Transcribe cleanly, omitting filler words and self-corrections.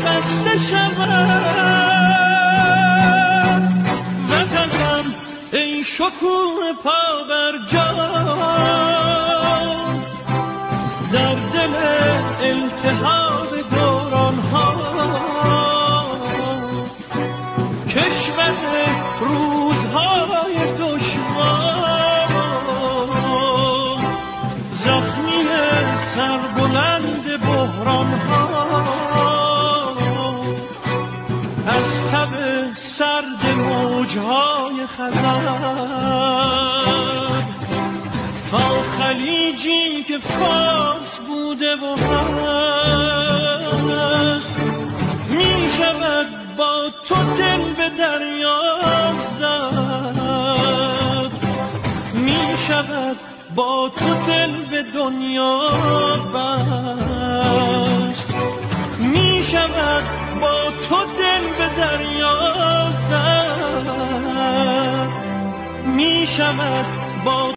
بسته شود. وطنم ای شکوه پا بر جا، در دل التهاب دوران ها، کشور روزهای دشوار، زخمی سربلند بحران ها، از تب سرد موجهای خزر تا خلیجی که فارس بوده و هست، می شود با تو دل به دریا زد، می شود با تو دل به دنیا بست، می شود با تو دل به دریا زد، می شود با